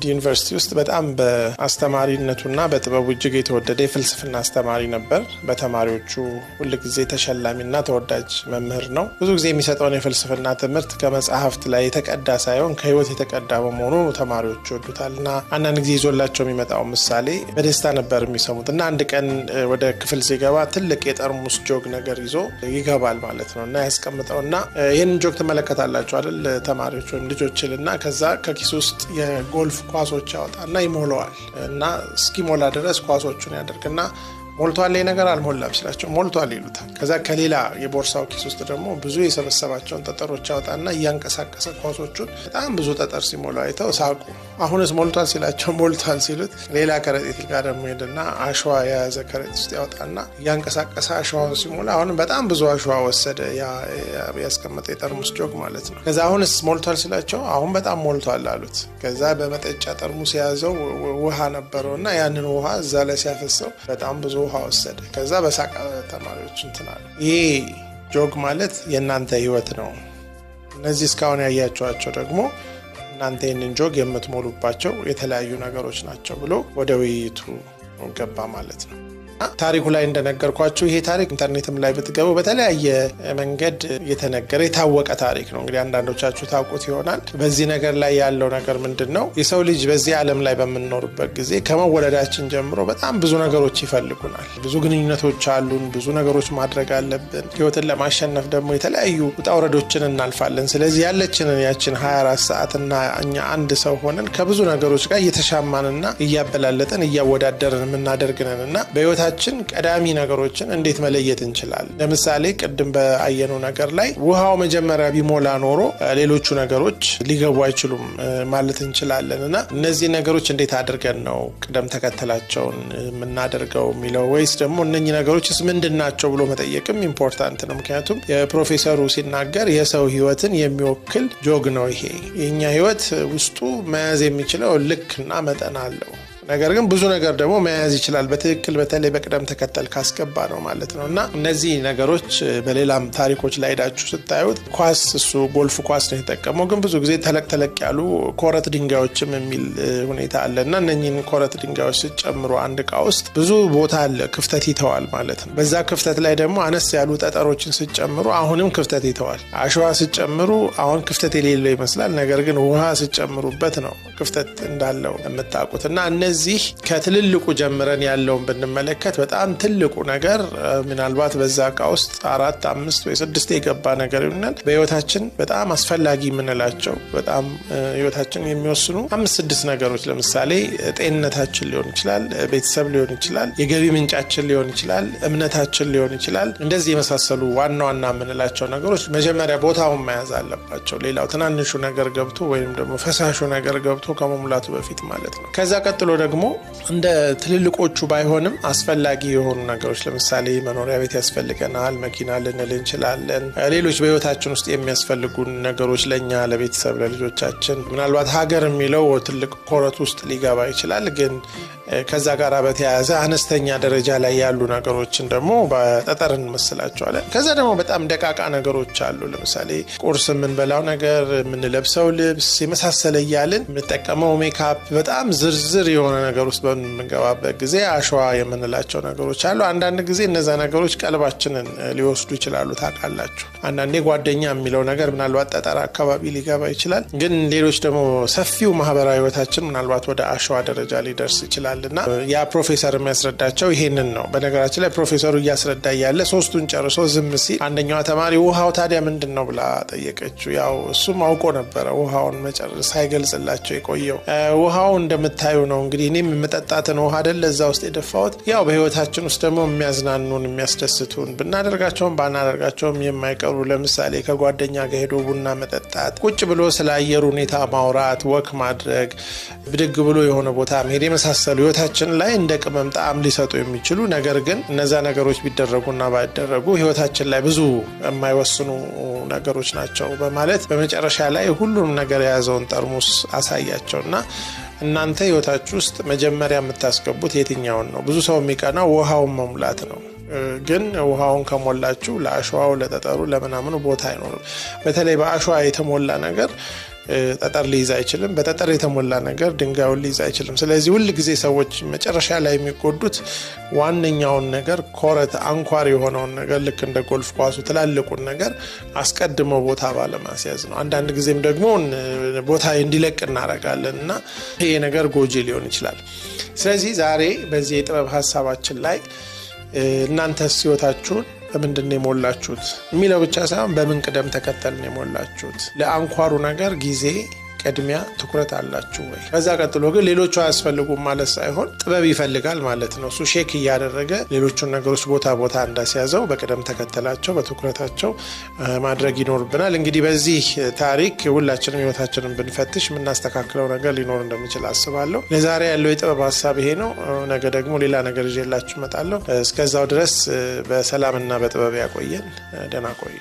ዩኒቨርሲቲ ውስጥ በጣም በአስተማሪነቱና በጥበቡ እጅግ የተወደደ የፍልስፍና አስተማሪ ነበር። በተማሪዎቹ ሁልጊዜ ተሸላሚና ተወዳጅ መምህር ነው። ብዙ ጊዜ የሚሰጠውን የፍልስፍና ትምህርት ከመጽሐፍት ላይ የተቀዳ ሳይሆን ከሕይወት የተቀዳ በመሆኑ ተማሪዎቹ ይወዱታል እና አንዳንድ ጊዜ ይዞላቸው የሚመጣው ምሳሌ በደስታ ነበር የሚሰሙት። እና አንድ ቀን ወደ ክፍል ሲገባ ትልቅ የጠርሙስ ጆግ ነገር ይዞ ይገባል ማለት ነው። እና ያስቀምጠውና ይህንን ጆግ ትመለከታላችሁ አይደል ተማሪዎች ወይም ልጆች እና ከዛ ከኪስ ውስጥ የጎልፍ ኳሶች ያወጣና ይሞላዋል። እና እስኪሞላ ድረስ ኳሶቹን ያደርግና ሞልቷል ይሄ ነገር አልሞላም ሲላቸው ሞልቷል ይሉታል። ከዛ ከሌላ የቦርሳው ኪስ ውስጥ ደግሞ ብዙ የሰበሰባቸውን ጠጠሮች ያወጣና እያንቀሳቀሰ ኳሶቹን በጣም ብዙ ጠጠር ሲሞላ አይተው ሳቁ። አሁንስ ሞልቷል ሲላቸው ሞልቷል ሲሉት ሌላ ከረጢት ጋር ደግሞ ሄደና አሸዋ የያዘ ከረጢት ውስጥ ያወጣና እያንቀሳቀሰ አሸዋውን ሲሞላ አሁንም በጣም ብዙ አሸዋ ወሰደ፣ ያስቀመጠ የጠርሙስ ጆግ ማለት ነው። ከዛ አሁንስ ሞልቷል ሲላቸው አሁን በጣም ሞልቷል አሉት። ከዛ በመጠጫ ጠርሙስ የያዘው ውሃ ነበረው እና ያንን ውሃ እዛ ላይ ሲያፈሰው በጣም ብዙ ውሃ ወሰደ። ከዛ በሳቅ ተማሪዎች እንትን አሉ። ይሄ ጆግ ማለት የእናንተ ህይወት ነው። እነዚህ እስካሁን ያያችኋቸው ደግሞ እናንተ ይህንን ጆግ የምትሞሉባቸው የተለያዩ ነገሮች ናቸው ብሎ ወደ ውይይቱ ገባ ማለት ነው። ታሪኩ ላይ እንደነገርኳችሁ ይሄ ታሪክ ኢንተርኔትም ላይ ብትገቡ በተለያየ መንገድ የተነገረ የታወቀ ታሪክ ነው። እንግዲህ አንዳንዶቻችሁ ታውቁት ይሆናል። በዚህ ነገር ላይ ያለው ነገር ምንድን ነው? የሰው ልጅ በዚህ ዓለም ላይ በምንኖርበት ጊዜ ከመወለዳችን ጀምሮ በጣም ብዙ ነገሮች ይፈልጉናል። ብዙ ግንኙነቶች አሉን። ብዙ ነገሮች ማድረግ አለብን። ህይወትን ለማሸነፍ ደግሞ የተለያዩ ውጣ ውረዶችን እናልፋለን። ስለዚህ ያለችንን ያችን 24 ሰዓት እና እኛ አንድ ሰው ሆነን ከብዙ ነገሮች ጋር እየተሻማንና እያበላለጥን እያወዳደርን የምናደርግነን እና በህይወታችን ቀዳሚ ነገሮችን እንዴት መለየት እንችላለን? ለምሳሌ ቅድም በአየነው ነገር ላይ ውሃው መጀመሪያ ቢሞላ ኖሮ ሌሎቹ ነገሮች ሊገቡ አይችሉም ማለት እንችላለን። እና እነዚህ ነገሮች እንዴት አድርገን ነው ቅደም ተከተላቸውን የምናደርገው የሚለው ወይስ ደግሞ እነኚህ ነገሮችስ ምንድን ናቸው ብሎ መጠየቅም important ነው። ምክንያቱም የፕሮፌሰሩ ሲናገር የሰው ህይወትን የሚወክል ጆግ ነው ይሄ። የእኛ ህይወት ውስጡ መያዝ የሚችለው ልክና መጠን አለው። ነገር ግን ብዙ ነገር ደግሞ መያዝ ይችላል በትክክል በተለይ በቅደም ተከተል ካስገባ ነው ማለት ነው። እና እነዚህ ነገሮች በሌላም ታሪኮች ላይ ሄዳችሁ ስታዩት ኳስ እሱ ጎልፍ ኳስ ነው የተጠቀመው፣ ግን ብዙ ጊዜ ተለቅ ተለቅ ያሉ ኮረት ድንጋዮችም የሚል ሁኔታ አለ። እና እነኚህን ኮረት ድንጋዮች ስትጨምሩ አንድ እቃ ውስጥ ብዙ ቦታ አለ፣ ክፍተት ይተዋል ማለት ነው። በዛ ክፍተት ላይ ደግሞ አነስ ያሉ ጠጠሮችን ስትጨምሩ አሁንም ክፍተት ይተዋል። አሸዋ ስትጨምሩ አሁን ክፍተት የሌለው ይመስላል፣ ነገር ግን ውሃ ስትጨምሩበት ነው ክፍተት እንዳለው የምታውቁት። እና እነዚህ ከትልልቁ ጀምረን ያለውን ብንመለከት በጣም ትልቁ ነገር ምናልባት በዛ እቃ ውስጥ 4፣ 5 ወይ 6 የገባ ነገር ይሆናል። በህይወታችን በጣም አስፈላጊ የምንላቸው በጣም ህይወታችን የሚወስኑ 5፣ 6 ነገሮች ለምሳሌ ጤንነታችን ሊሆን ይችላል፣ ቤተሰብ ሊሆን ይችላል፣ የገቢ ምንጫችን ሊሆን ይችላል፣ እምነታችን ሊሆን ይችላል። እንደዚህ የመሳሰሉ ዋና ዋና የምንላቸው ነገሮች መጀመሪያ ቦታውን መያዝ አለባቸው። ሌላው ትናንሹ ነገር ገብቶ ወይም ደግሞ ፈሳሹ ነገር ገብቶ ከመሙላቱ በፊት ማለት ነው። ከዛ ቀጥሎ ደግሞ እንደ ትልልቆቹ ባይሆንም አስፈላጊ የሆኑ ነገሮች ለምሳሌ መኖሪያ ቤት ያስፈልገናል፣ መኪና ልንል እንችላለን። ሌሎች በህይወታችን ውስጥ የሚያስፈልጉን ነገሮች ለእኛ፣ ለቤተሰብ፣ ለልጆቻችን ምናልባት ሀገር የሚለው ትልቅ ኮረት ውስጥ ሊገባ ይችላል። ግን ከዛ ጋር በተያያዘ አነስተኛ ደረጃ ላይ ያሉ ነገሮችን ደግሞ በጠጠር እንመስላቸዋለን። ከዛ ደግሞ በጣም ደቃቃ ነገሮች አሉ። ለምሳሌ ቁርስ የምንበላው ነገር፣ የምንለብሰው ልብስ የመሳሰለ እያልን የምንጠቀመው ሜካፕ፣ በጣም ዝርዝር የሆነ ነገር ውስጥ በምንገባበት ጊዜ አሸዋ የምንላቸው ነገሮች አሉ። አንዳንድ ጊዜ እነዛ ነገሮች ቀልባችንን ሊወስዱ ይችላሉ። ታውቃላችሁ፣ አንዳንዴ ጓደኛ የሚለው ነገር ምናልባት ጠጠር አካባቢ ሊገባ ይችላል። ግን ሌሎች ደግሞ ሰፊው ማህበራዊ ህይወታችን ምናልባት ወደ አሸዋ ደረጃ ሊደርስ ይችላል። እና ያ ፕሮፌሰር የሚያስረዳቸው ይሄንን ነው። በነገራችን ላይ ፕሮፌሰሩ እያስረዳ እያለ ሶስቱን ጨርሶ ዝም ሲል አንደኛዋ ተማሪ ውሃው ታዲያ ምንድን ነው ብላ ጠየቀችው። ያው እሱም አውቆ ነበረ ውሃውን መጨረስ ሳይገልጽላቸው የቆየው። ውሃው እንደምታዩ ነው እንግዲህ እኔም የምጠጣትን ውሃ አይደለ እዛ ውስጥ የደፋሁት። ያው በህይወታችን ውስጥ ደግሞ የሚያዝናኑን የሚያስደስቱን ብናደርጋቸውም ባናደርጋቸውም የማይቀሩ ለምሳሌ ከጓደኛ ጋር ሄዶ ቡና መጠጣት፣ ቁጭ ብሎ ስለ አየር ሁኔታ ማውራት፣ walk ማድረግ፣ ብድግ ብሎ የሆነ ቦታ መሄድ የመሳሰሉ ህይወታችን ላይ እንደ ቅመም ጣዕም ሊሰጡ የሚችሉ ነገር ግን እነዛ ነገሮች ቢደረጉና ባይደረጉ ህይወታችን ላይ ብዙ የማይወስኑ ነገሮች ናቸው በማለት በመጨረሻ ላይ ሁሉንም ነገር የያዘውን ጠርሙስ አሳያቸው እና እናንተ ህይወታችሁ ውስጥ መጀመሪያ የምታስገቡት የትኛውን ነው? ብዙ ሰው የሚቀናው ውሃውን መሙላት ነው። ግን ውሃውን ከሞላችሁ ለአሸዋው፣ ለጠጠሩ፣ ለምናምኑ ቦታ አይኖርም። በተለይ በአሸዋ የተሞላ ነገር ጠጠር ሊይዝ አይችልም። በጠጠር የተሞላ ነገር ድንጋዩን ሊይዝ አይችልም። ስለዚህ ሁል ጊዜ ሰዎች መጨረሻ ላይ የሚጎዱት ዋነኛውን ነገር፣ ኮረት አንኳር የሆነውን ነገር፣ ልክ እንደ ጎልፍ ኳሱ ትላልቁን ነገር አስቀድመው ቦታ ባለማስያዝ ነው። አንዳንድ ጊዜም ደግሞ ቦታ እንዲለቅ እናደርጋለን እና ይሄ ነገር ጎጂ ሊሆን ይችላል። ስለዚህ ዛሬ በዚህ የጥበብ ሀሳባችን ላይ እናንተስ ህይወታችሁን በምንድን ነው የሞላችሁት የሚለው ብቻ ሳይሆን በምን ቅደም ተከተል ነው የሞላችሁት? ለአንኳሩ ነገር ጊዜ፣ ቅድሚያ፣ ትኩረት አላችሁ ወይ? ከዛ ቀጥሎ ግን ሌሎቹ አያስፈልጉም ማለት ሳይሆን ጥበብ ይፈልጋል ማለት ነው። እሱ shake እያደረገ ሌሎቹን ነገሮች ቦታ ቦታ እንዳስያዘው በቅደም ተከተላቸው በትኩረታቸው ማድረግ ይኖርብናል። እንግዲህ በዚህ ታሪክ ሁላችንም ህይወታችንን ብንፈትሽ የምናስተካክለው ነገር ሊኖር እንደሚችል አስባለሁ። ለዛሬ ያለው የጥበብ ሀሳብ ይሄ ነው። ነገ ደግሞ ሌላ ነገር ይዤላችሁ እመጣለሁ። እስከዛው ድረስ በሰላምና በጥበብ ያቆየን። ደህና ቆዩ።